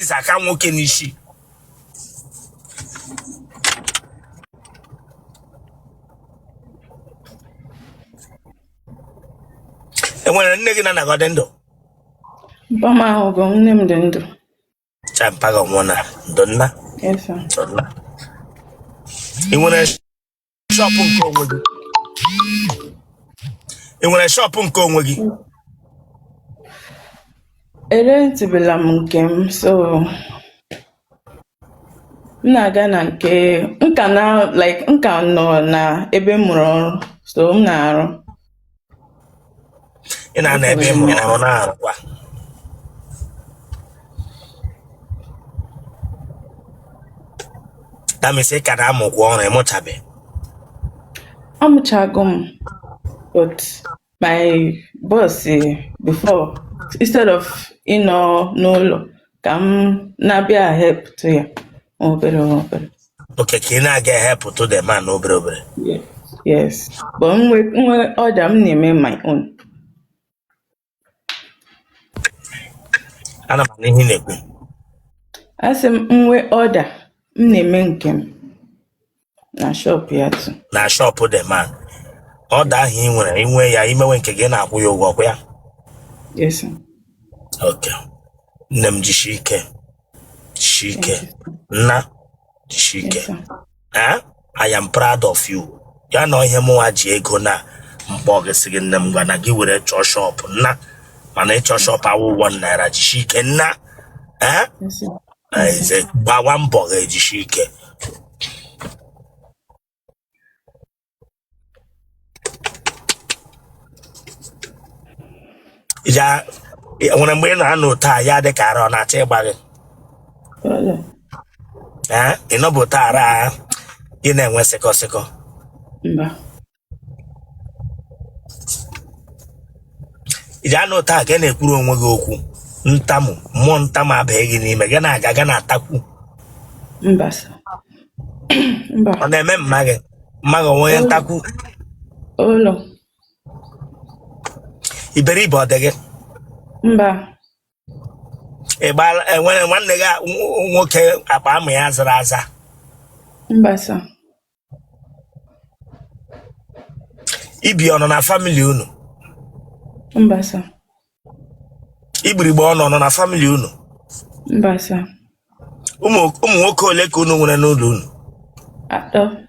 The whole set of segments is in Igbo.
Aka nwoke n'isi. Enwere nne gị na nna gị, ọ dị ndụ? Mpa m anwụgo, nne m dị ndụ. Cha, mpa gị nwụọ na ndụ, nna? Yes, sir. Ndụ, nna. Ị nwere shop nke onwe gị? Ị nwere shop nke onwe gị? Erentịbela m nke m, so m na-aga na nke m ka na like m ka nọ na ebe m mụrụ ọrụ, so m na-arụ. Ị na-anọ ebe ị mụrụ ọrụ na-arụkwa? That means ị ka na-amụkwa ọrụ, ịmụchabe? Amụchago m, but my boss before, instead of ịnọ n'ụlọ ka m na-abịa help to ya obere obere. Okay, ka ị na-aga help to the man obere obere. Yes, but m nwee order, m na-eme my own. Ana m anụ ihe ị na-ekwu. Asị m, m nwee order, m na-eme nke m na shop ya too. Na shop the man. Order ahụ ị nwere, inwe ya, imewe nke gị, na-akwụ ya ụgwọ, ọkwa ya? Yes, sir. Okay, nne m, jisie ike, jisie ike. Nna, jisie ike. Yes, sir. Eh? I am proud of you. Ya na ihe mụnwa ji ego na mkpọ gị sị gị, nne m, gwa na gị were chọọ shop, nna, mana ịchọ shop awụ ₦1. Jisie ike, nna. Eh? Yes, sir. Eze, gbawa mbọ gị, jisie ike. Ya nwere mgbe ị na-anọ taa, ya dị ka ara ọ na-achọ ịgba gị? Ole. Ee, ị nọbụ taa, ara ị na-enwe sịkọ sịkọ? Mba. Iji anụ taa ka ị na-ekwuru onwe gị okwu ntamu, mmụọ ntamu abaghị gị n'ime gị, na-aga ga na-atakwu? Mba, sir. Mba. Ọ na-eme mma gị, mma gị onwe onye ntakwu? Ụlọ. Iberibe ọ dị gị? Mba. Ị gbaala, enwere nwanne gị nwoke akpa amụ ya zara aza? Mba, sir. Ibi ọ nọ na family unu? Mba, sir. Igbirigbe ọ nọ na family unu? Mba, sir. Ụmụ nwoke ole ka unu nwere n'ụlọ unu? 3.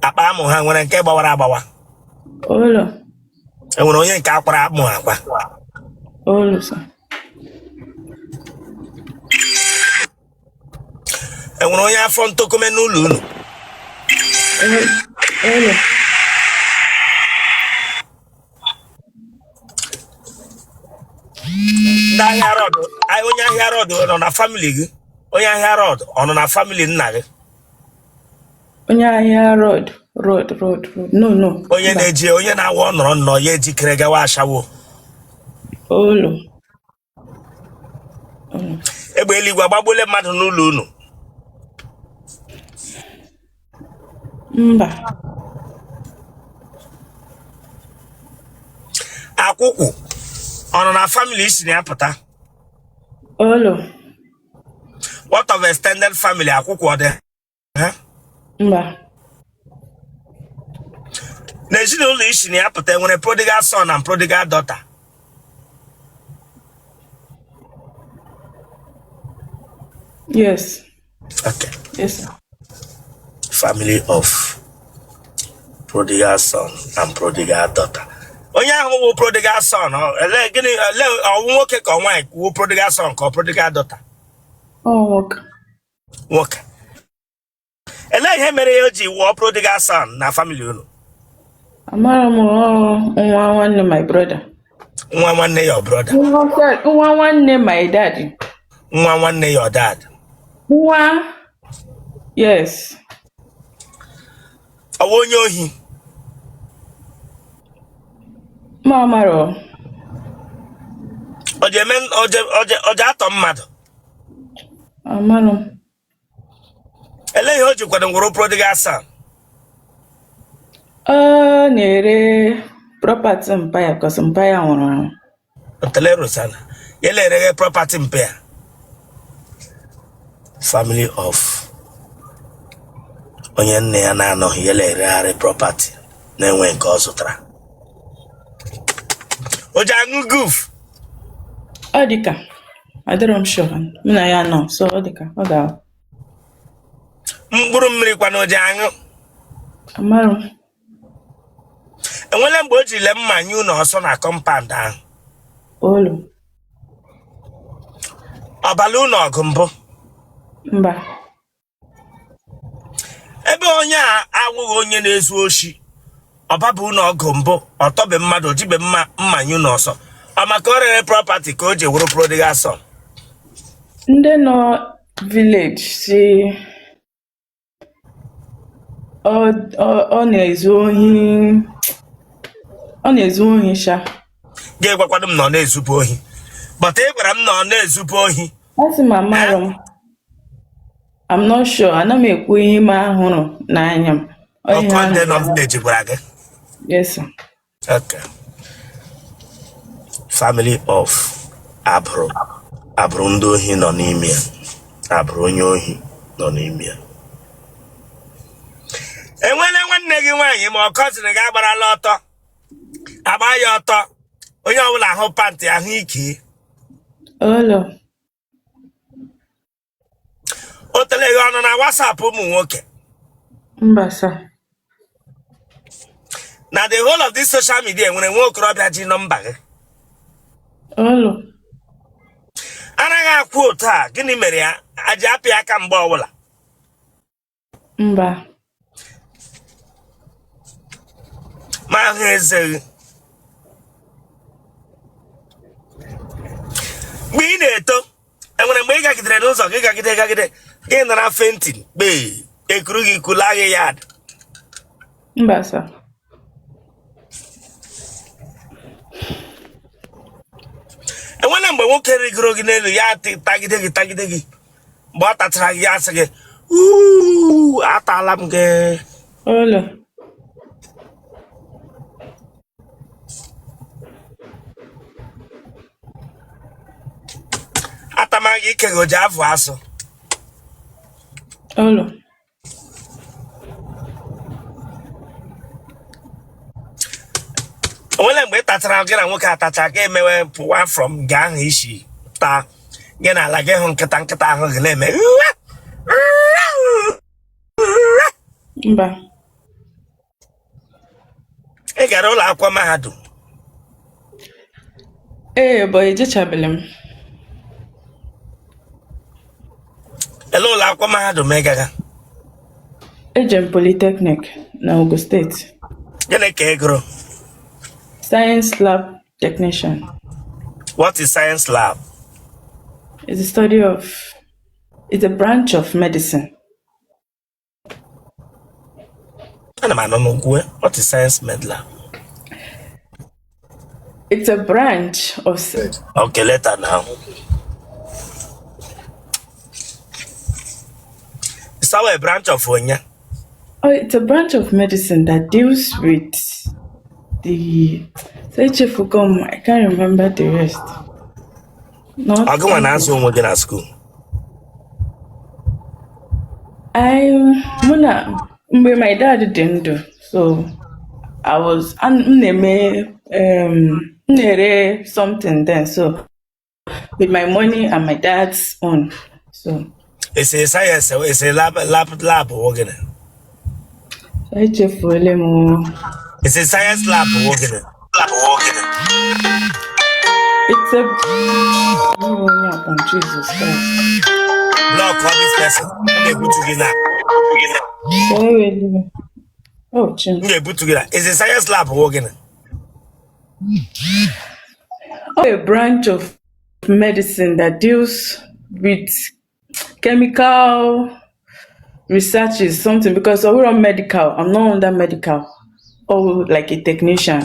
Akpa amụ ha nwere nke gbawara agbawa? Ụlọ. Enwere onye nke akwara amụ akwa? Ụlọ, sir. Enwere onye afọ ntokome n'ụlọ unu? Ụlọ. Ndị ahịa rod, onye ahịa rod nọ na family gị? Onye ahịa rod ọ nọ na family nna gị? Onye ahịa rod, rod, rod, rod, no, no. Onye Mba. na-eji, onye na-awa, ọ nọrọ nnọọ ya ejikere gawa ashawo? Ụlọ. Egbe eluigwe agbagbuole mmadụ n'ụlọ unu? Mba. Akwụkwụ ọ nọ na family i si na ya pụta? Ụlọ. What of extended family, akwụkwụ ọ dị ha? Mba. N'ezinụlọ i si na ya pụta, enwere prodigal son and prodigal daughter? Yes. Okay. Yes, sir. Family of prodigal son and prodigal daughter. Onye ahụ wụ prodigal son, ele gịnị, ele ọ wụ nwoke ka ọ nwaanyị wụ prodigal son ka ọ prodigal daughter? Ọ nwoke. Nwoke. Elee ihe mere ya o ji wụọ prodigal son na family unu? Amara m, ọ nwa nwanne my brother. Nwa nwanne your brother? Nwa nwanne my dad. Nwa nwanne your dad? Nwa, yes. Ọ wụ onye ohi? Ma amara. O ji eme, o ji atọ mmadụ? Amara m. Elee ihe o ji kwado wụrụ prodigal son? Ọ na-ere property mpa ya, cos mpa ya nwụrụ anwụ. Otele Rosanna. Ya na-ereghe property mpe ya. Family of onye nne ya na-anọghị, ya na-eregharị property na-enwe nke ọ zụtara. O ji aṅụ guf? Ọ dịka, adịrọ m sure, mụ na ya nọ, so ọ dịka ọ ga. Mkpụrụ mmiri kwanụ, o ji aṅụ? Amarụ m. Enwele mgbe o jile mma nye unu ọsọ na compound ahụ? Olu. Ọ bala unu ọgụ mbụ? Mba. Ebe onye a awụghị onye na-ezu oshi, ọ baba unu ọgụ mbụ, ọ tọbe mmadụ, o jibe mma mma nye unu ọsọ, ọ maka o rere property ka o ji wụrụ prodigal son? Ndị nọ village si ọ na-ezu ohi, ọ na-ezu ohi sha. Gị gwakwanụ m na ọ na-ezubu ohi, but ị gwara m na ọ na-ezubu ohi. Asị m amarọ m. I'm not sure. Ana m ekwu ihe m ahụrụ n'anya m. Ọ ihe Ọkọ ha ndị nọ na-agwa. village gwara gị? Yes, sir. Okay. Family of abụrụ abụrụ ndị ohi nọ n'ime ya, abụrụ onye ohi nọ n'ime ya. Enwele nwanne gị nwaanyị ma ọ cousin gị agbarala ọtọ, agba ya ọtọ, onye ọbụla ahụ pant ahụ ike? Olo. O tere gị ọnụ na WhatsApp ụmụ nwoke? Mba, sir. Na the whole of this social media, enwere nwa okorobịa ji nọmba gị? Olo. Anaghị akwụ otu a, gịnị mere ya aji apị aka mgbe ọbụla? Mba. Ma ahụ eze gị mgbe ị na-eto, enwere mgbe ị gagidere n'ụzọ gị, gagide gagide, gị nara fainting kpee, ekuru gị kula gị yard? Mba, sir. Enwere mgbe nwoke rigoro gị n'elu ya, tagide gị, tagide gị, mgbe ọ tachara gị, ya asị gị, "Uu, atala m gị"? Olo. Atama gị ike gị, o ji avụ asụ? Olo. Onwere mgbe ị tachara, gị na nwoke atacha, gị emewe pụwa from gị ahụ isi taa gị n'ala, gị hụ nkịta, nkịta ahụ gị na-eme? Mba. Ị gara ụlọ akwụkwọ mahadum? Ee, but ejechabeghị m. Ele ụlọ akwụkwọ mahadum ị gaga? Eje m Polytechnic na Ogun Steeti. Gịnị ka ị gụrụ? Science lab technician. What is science lab? It's a study of, it's a branch of medicine. Ana m anọ n'okwu. What is science med lab? It's a branch of Okay, later now. It's our branch of onye? Oh, it's a branch of medicine that deals with the, so echefugo m, I can't remember the rest. Not Ọ gịnwa na-azụ onwe gị na school? I mụ na mgbe my dad dị ndụ, so I was m na-eme m na-ere something then, so with my money and my dad's own, so Ese science, ese lab, lab wụ gịnị? Echefuole m o. Ese science lab wụ gịnị? Lab wụ gịnị? It's a oh, onye akpọ m, Jesus Christ. Block all this person. M ga-ebutu gị na. Sorry, oh, Chim. M ga-ebutu gị na. Ese science lab wụ gịnị? Oh, a branch of medicine that deals with chemical research is something, because we're on medical. I'm not under medical. Oh, like a technician.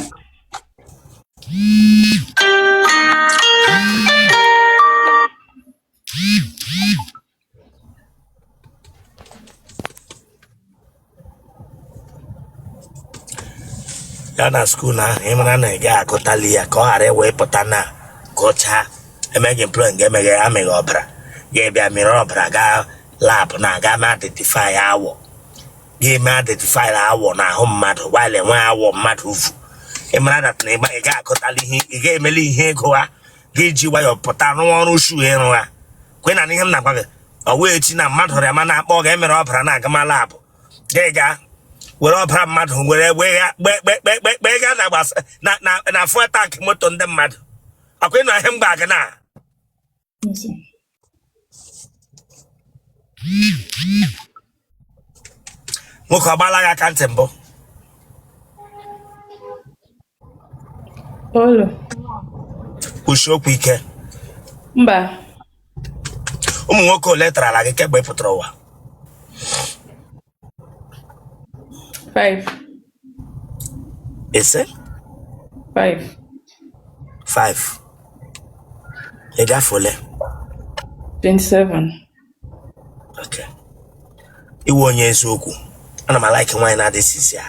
Ya na school ahụ, ị mara na ị ga-agụtali ya ka ọ ghara iwee pụta na gụchaa. Eme gị employ nga emeghị amịghị ọbara, gị bịa mịrị ọbara gaa lab na aga ma identify awọ, gị mee identify awọ n'ahụ mmadụ while enwe awọ mmadụ vu. Ị mara that na ị ga-akụtala ihe, ị ga-emeli ihe ego ha gị ji nwayọọ pụta rụọ ọrụ shu ịrụ ha kwe na ihe m na-agwa gị. Ọ wee echi na mmadụ rịa ma na-akpọ ga emere ọbara na-aga ma lab, gị gaa were ọbara mmadụ were kpe gaa na gbasa na fuel tank moto ndị mmadụ. Ọkwa ịnụ ihe m gwa gị na Yes, sir. Nwoke ọ gbaala gị aka ntị mbụ? Olo. Kwusie okwu ike. Mba. Ụmụ nwoke ole tarala gị kemgbe ị pụtara ụwa? 5. Ise? 5. 5. Ị dị afọ ole? 27. Okay. Ị wụ onye eziokwu. Ana m a-like nwaanyị na-adị sincere.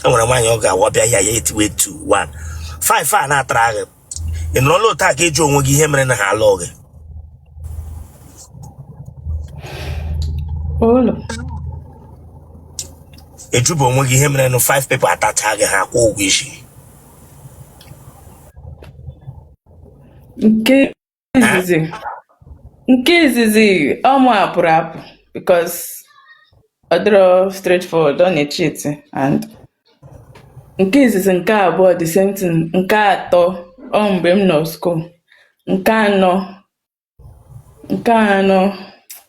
E nwere nwaanyị ọ ga-awa bịa ya ya etiwe 2 1 5 a na-atara gị. Ị nọrọla otu a ka ịjụ onwe gị ihe mere na ha alụọ gị? Olo. Ejụba onwe gị ihe mere na 5 people atacha gị, ha akwụ ụgwọ isi? Nke izizi nke izizi ọ mụ apụrụ apụ because ọ dịrọ straightforward, ọ na-echeat. And nke izizi, nke abụọ, the same thing. Nke atọ, ọ mgbe m nọ school. Nke anọ,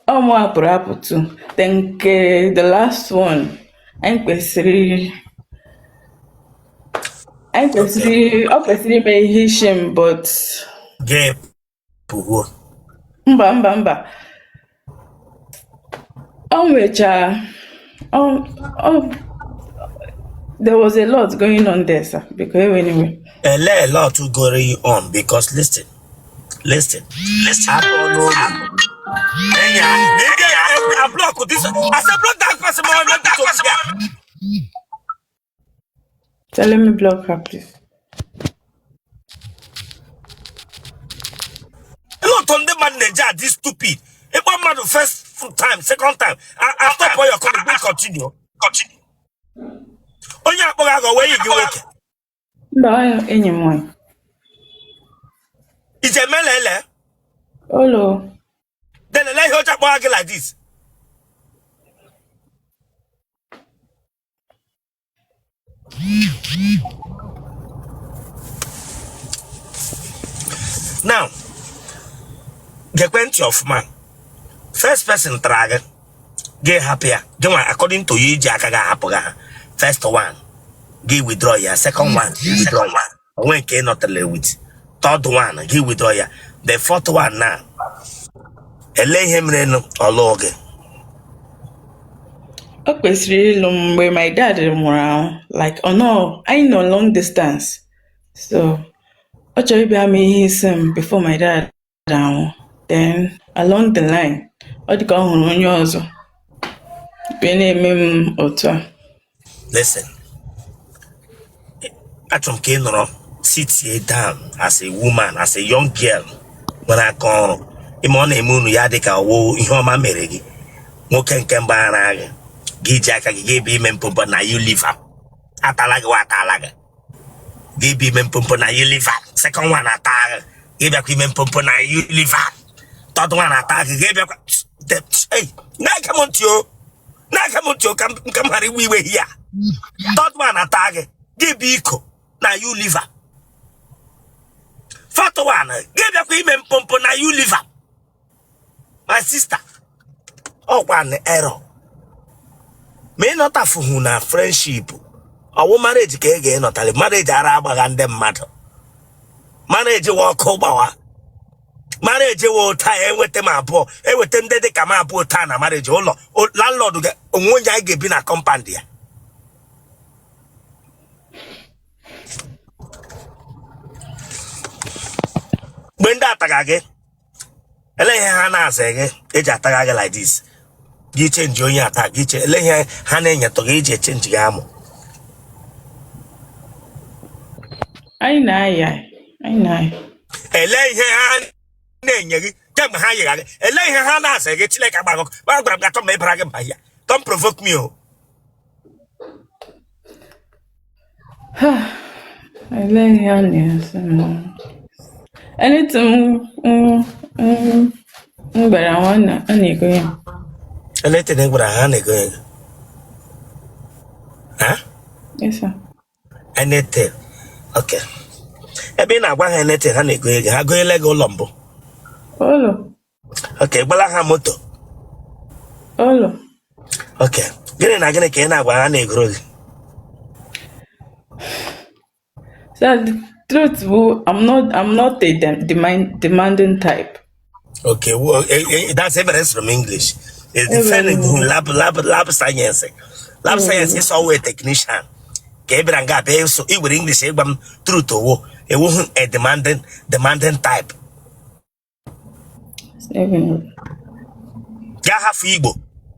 ọ mụ apụrụ apụ too. Then nke the last one, anyị kwesịrị ọ kwesịrị ime ihe isi m, but Gị pụgbuo? Mba, mba, mba. O nwechaa ọ there was a lot going on there, sir. Biko, ewe anyway. Ele a lot going on? Because listen, listen, listen. Atọ n'obi enyi a block this. I say block that person. Ma ọ to here. So let me block her, please. Ele otu ndị mmadụ na-eji adị stupid? Ịkpọ mmadụ first time, second time, I stop all your call, go continue, continue. Onye akpọghị agọ wee yi gị nwoke? Mba, ọ enyi m nwanyị. Ije melele? Olo. Then ele ihe oche akpọgha gị like this? Now gekwe ntị ọfụma. First person tara gị, gị hapụ ya. Gị nwa, according to you, iji aka gị ahapụ gị ha. First one, gị withdraw ya. Second one, gị withdraw ya. Onwe nke ị nọtara with third one, gị withdraw ya. The fourth one na, ele ihe mere nụ ọlụọ gị? O kwesịrị ịlụ m mgbe my dad nwụrụ anwụ, like ọ nọ, anyị nọ long distance, so ọ chọrọ ịbịa mee ihe isi m before my dad anwụ. Then along the line, ọ dị ka ọ hụrụ onye ọzọ bịa na-eme m otu a. Listen, achọrọ m ka ị nọrọ sit here down as a woman, as a young girl nwere aka ọrụ. Ime ọ na-eme unu ya dị ka ọwụ ihe ọma mere gị. Nwoke nke mbụ ara gị, gị ji aka gị ga-ebe ime mpompo na you leave am. Atala gị wa atala gị, gị bụ ime mpompo na you leave am. Second one ata gị, gị bịakwa ime mpompo na you leave am. Third one ata gị, gị bịakwa. Hey, na-ege m ntị o, na-ege m ntị o, ka m ghara iwe iwe here. Third one ata gị, gị bụ iko na you leave am. Fourth one, gị bịakwa ime mpompo na you leave am. My sister, ọkwa na error ma ị nọtafuhu na friendship. Ọwụ marriage ka ị ga-enọtali. Marriage ara agbagha ndị mmadụ. Marriage wa ọkụ gbawa. Marriage wa ụta enweta m abụọ, enweta ndị dị ka m abụọ taa na marriage. Ụlọ landlord onwe onye anyị ga-ebi na compound ya. Mgbe ndị ataga gị, ele ihe ha na-aza gị eji ataga gị like this? Gị change onye ata gị che, ele ihe ha na-enyetụ gị iji echange gị amụ? Anyị na-aya, anyị na-aya. Ele ihe ha na-enye gị kemgbe ha yigha gị? Ele ihe ha na-asị gị? Chineke agba gị ọkụ. Gwara gwara m gị, achọ m ịbara gị mba ya. Don't provoke me o. Ele ihe a na-esi m. Anything m gwara nwa na a na-ego ya. Anything ị gwara ha na-ego ya? Ha? Yes, sir. Anything. Okay. Ebe ị na-agwa ha anything ha na-ego ego, ha goele gị ụlọ mbụ? Ụlọ. Okay, gbala ha moto? Ụlọ. Okay. Gịnị na gịnị ka ị na-agwa ha na-egoro gị? So the truth bụ I'm not a demanding type. Okay, well, that's evidence from English. It's defending lab science. Lab science is always a technician. Ka ị bịara nga abịa ịsụ i were English ịgwa m truth owo ewughị a demanding type. Seven. Ga hafụ Igbo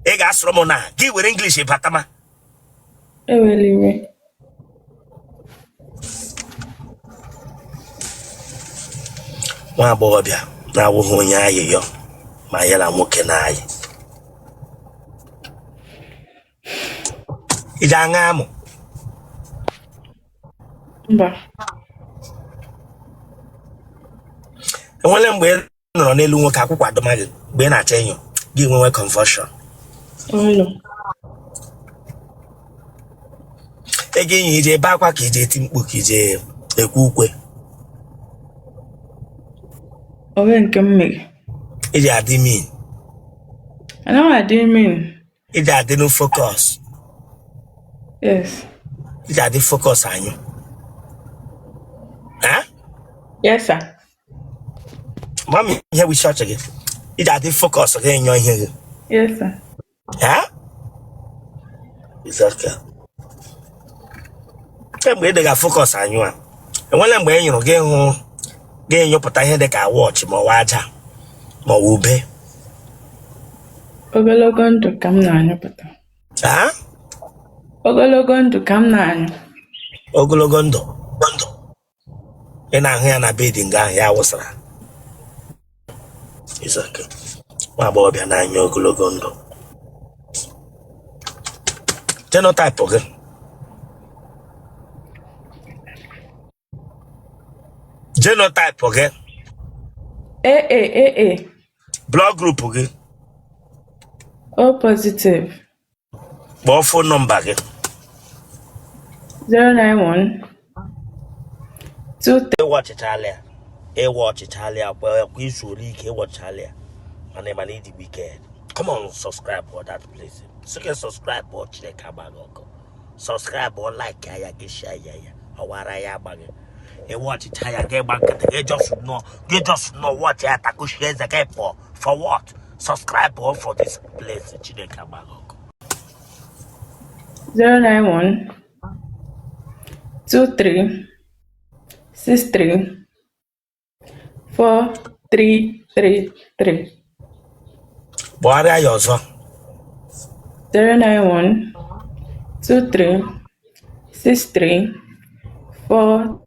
ị ga-asụrụ m na gị were English batama. Ewela iwe. Nwa agbọghọbịa na-awụghị onye ayịyọ ma ya na nwoke na-ayị iji aṅa amụ? Mba. Enwele mgbe ị nọrọ n'elu nwoke akwụkwọ adọma gị mgbe ị na-achọ ịnyụ gị nwewe convulsion? Ụlọ. Ego inye ije ebe akwa ka ije eti mkpu ka ije ekwe ukwe? Onwe nke m mere. Iji adị mean? Anaghị m adị mean. Iji adị no focus? Yes. Iji adị focus anyụ? Ha? Yes, sir. Mami, ihe bụ isi ọchị gị? Iji adị focus gị nyụọ ihe gị? Yes, sir. Ha? It's okay. Kemgbe ị dịga focus anyụ a, enwela mgbe ị nyụrụ gị hụ gị nyụpụta ihe dị ka watch ma ọ wụ aja ma ọ wụ ube? Ogologo ndụ ka m na-anyụpụta. Ha? Ogologo ndụ ka m na-anyụ. Ogologo ndụ ndụ ị na-ahụ ya na bed nga ahụ ya wụsara. It's okay. Nwa agbọghọbịa na-anyụ ogologo ndụ. Genotype gị? Genotype gị? AA AA. Blood group gị? O positive. Kpọọ phone number gị. 091 2 Ịwa ọchịchala ya, ịwa ọchịchala ya kwa kwa izu ole ike ịwọchala ya, mana ị mana ịdị wicked. Come on, subscribe for that place. Sị subscribe ọ Chineke agba gị ọkụ. Subscribe ọ, like ya gị, share ya ya ọwara ya agba gị. Ịwa ọchịcha ya gị gba nkịtị gị just nọ gị just nọ watch ya takushi eze gị pụọ. For what? Subscribe ọ for this place. Chineke agba gị ọkụ. 091 23 63 4 3 3 3. Kpọgharịa ya ọzọ. 091 23 63 4.